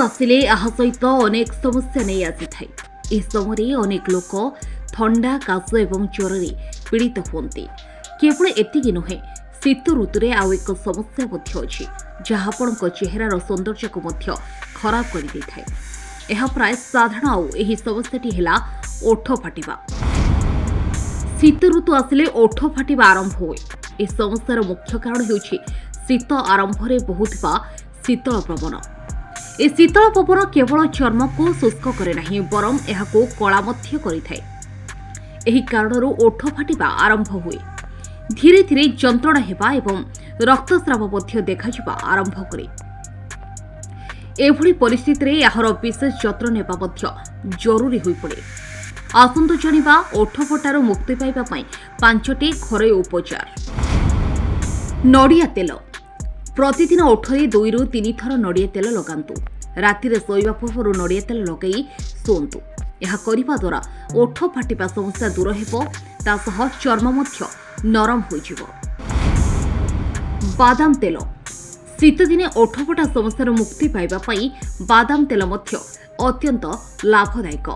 ଆସିଲେ ଏହା ସହିତ ଅନେକ ସମସ୍ୟା ନେଇ ଆସିଥାଏ। ଏହି ସମୟରେ ଅନେକ ଲୋକ ଥଣ୍ଡା, କାଶ ଏବଂ ଜ୍ୱରରେ ପୀଡ଼ିତ ହୁଅନ୍ତି। କେବଳ ଏତିକି ନୁହେଁ, ଶୀତ ଋତୁରେ ଆଉ ଏକ ସମସ୍ୟା ମଧ୍ୟ ଅଛି, ଯାହା ଆପଣଙ୍କ ଚେହେରାର ସୌନ୍ଦର୍ଯ୍ୟକୁ ମଧ୍ୟ ଖରାପ କରିଦେଇଥାଏ। ଏହା ପ୍ରାୟ ସାଧାରଣ ଆଉ ଏହି ସମସ୍ୟାଟି ହେଲା ଓଠ ଫାଟିବା। ଶୀତ ଋତୁ ଆସିଲେ ଓଠ ଫାଟିବା ଆରମ୍ଭ ହୁଏ। ଏହି ସମସ୍ୟାର ମୁଖ୍ୟ କାରଣ ହେଉଛି ଶୀତ ଆରମ୍ଭରେ ବହୁଥିବା ଶୀତଳ ପବନ। ଏ ଶୀତଳ ପବନ କେବଳ ଚର୍ମକୁ ଶୁଷ୍କ କରେ ନାହିଁ, ବରଂ ଏହାକୁ କଳା ମଧ୍ୟ କରିଥାଏ। ଏହି କାରଣରୁ ଓଠ ଫାଟିବା ଆରମ୍ଭ ହୁଏ। ଧୀରେ ଧୀରେ ଯନ୍ତ୍ରଣା ହେବା ଏବଂ ରକ୍ତସ୍ରାବ ମଧ୍ୟ ଦେଖାଯିବା ଆରମ୍ଭ କରେ। ଏଭଳି ପରିସ୍ଥିତିରେ ଏହାର ବିଶେଷ ଯତ୍ନ ନେବା ମଧ୍ୟ ଜରୁରୀ ହୋଇପଡ଼େ। ଆସନ୍ତୁ ଜାଣିବା ଓଠ ଫଟାରୁ ମୁକ୍ତି ପାଇବା ପାଇଁ ପାଞ୍ଚଟି ଘରୋଇ ଉପଚାର। ନଡ଼ିଆ ତେଲ। ପ୍ରତିଦିନ ଓଠରେ 2ରୁ 3 ଥର ନଡ଼ିଆ ତେଲ ଲଗାନ୍ତୁ। ରାତିରେ ଶୋଇବା ପୂର୍ବରୁ ନଡ଼ିଆ ତେଲ ଲଗାଇ ଶୁଅନ୍ତୁ। ଏହା କରିବା ଦ୍ୱାରା ଓଠ ଫାଟିବା ସମସ୍ୟା ଦୂର ହେବ, ତା ସହ ଚର୍ମ ମଧ୍ୟ ନରମ ହୋଇଯିବ। ବାଦାମ ତେଲ। ଶୀତଦିନେ ଓଠଫଟା ସମସ୍ୟାରୁ ମୁକ୍ତି ପାଇବା ପାଇଁ ବାଦାମ ତେଲ ମଧ୍ୟ ଅତ୍ୟନ୍ତ ଲାଭଦାୟକ।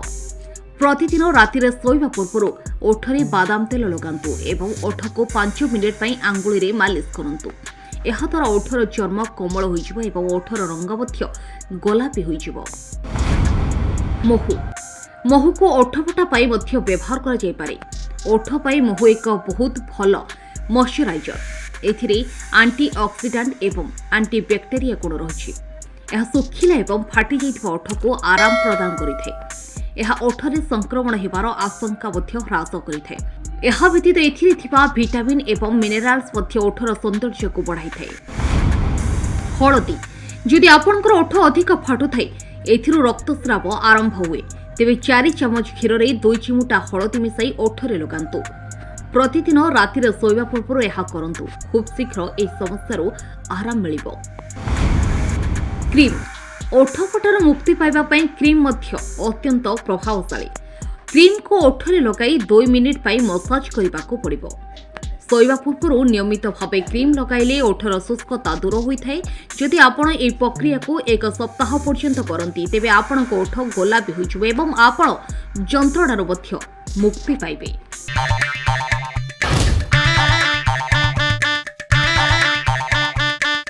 ପ୍ରତିଦିନ ରାତିରେ ଶୋଇବା ପୂର୍ବରୁ ଓଠରେ ବାଦାମ ତେଲ ଲଗାନ୍ତୁ ଏବଂ ଓଠକୁ 5 ମିନିଟ୍ ପାଇଁ ଆଙ୍ଗୁଳିରେ ମାଲିସ କରନ୍ତୁ। ଏହାଦ୍ୱାରା ଓଠର ଚର୍ମ କୋମଳ ହୋଇଯିବ ଏବଂ ଓଠର ରଙ୍ଗ ମଧ୍ୟ ଗୋଲାପୀ ହୋଇଯିବ। ମହୁ। ମହୁକୁ ଓଠଫଟା ପାଇଁ ମଧ୍ୟ ବ୍ୟବହାର କରାଯାଇପାରେ। ଓଠ ପାଇଁ ମହୁ ଏକ ବହୁତ ଭଲ ମଶ୍ଚରାଇଜର। ଏଥିରେ ଆଣ୍ଟି ଅକ୍ସିଡାଣ୍ଟ ଏବଂ ଆଣ୍ଟି ବ୍ୟାକ୍ଟେରିଆ ଗୁଣ ରହିଛି। ଏହା ଶୁଖିଲା ଏବଂ ଫାଟିଯାଇଥିବା ଓଠକୁ ଆରାମ ପ୍ରଦାନ କରିଥାଏ। ଏହା ଓଠରେ ସଂକ୍ରମଣ ହେବାର ଆଶଙ୍କା ମଧ୍ୟ ହ୍ରାସ କରିଥାଏ। ଏହା ବ୍ୟତୀତ ଏଥିରେ ଥିବା ଭିଟାମିନ୍ ଏବଂ ମିନେରାଲ୍ସ ମଧ୍ୟ ଓଠର ସୌନ୍ଦର୍ଯ୍ୟକୁ ବଢ଼ାଇଥାଏ। ହଳଦୀ। ଯଦି ଆପଣଙ୍କର ଓଠ ଅଧିକ ଫାଟୁଥାଏ, ଏଥିରୁ ରକ୍ତସ୍ରାବ ଆରମ୍ଭ ହୁଏ, ତେବେ 4 ଚାମଚ କ୍ଷୀରରେ 2 ଚିମୁଟା ହଳଦୀ ମିଶାଇ ଓଠରେ ଲଗାନ୍ତୁ। ପ୍ରତିଦିନ ରାତିରେ ଶୋଇବା ପୂର୍ବରୁ ଏହା କରନ୍ତୁ। ଖୁବ୍ ଶୀଘ୍ର ଏହି ସମସ୍ୟାରୁ ଆରାମ ମିଳିବ। କ୍ରିମ୍। ଓଠ ଫଟାରୁ ମୁକ୍ତି ପାଇବା ପାଇଁ କ୍ରିମ୍ ମଧ୍ୟ ଅତ୍ୟନ୍ତ ପ୍ରଭାବଶାଳୀ। କ୍ରିମ୍କୁ ଓଠରେ ଲଗାଇ 2 ମିନିଟ୍ ପାଇଁ ମସାଜ କରିବାକୁ ପଡ଼ିବ। ଶୋଇବା ପୂର୍ବରୁ ନିୟମିତ ଭାବେ କ୍ରିମ୍ ଲଗାଇଲେ ଓଠର ଶୁଷ୍କତା ଦୂର ହୋଇଥାଏ। ଯଦି ଆପଣ ଏହି ପ୍ରକ୍ରିୟାକୁ ଏକ ସପ୍ତାହ ପର୍ଯ୍ୟନ୍ତ କରନ୍ତି, ତେବେ ଆପଣଙ୍କ ଓଠ ଗୋଲାପୀ ହୋଇଯିବ ଏବଂ ଆପଣ ଯନ୍ତ୍ରଣାରୁ ମଧ୍ୟ ମୁକ୍ତି ପାଇବେ।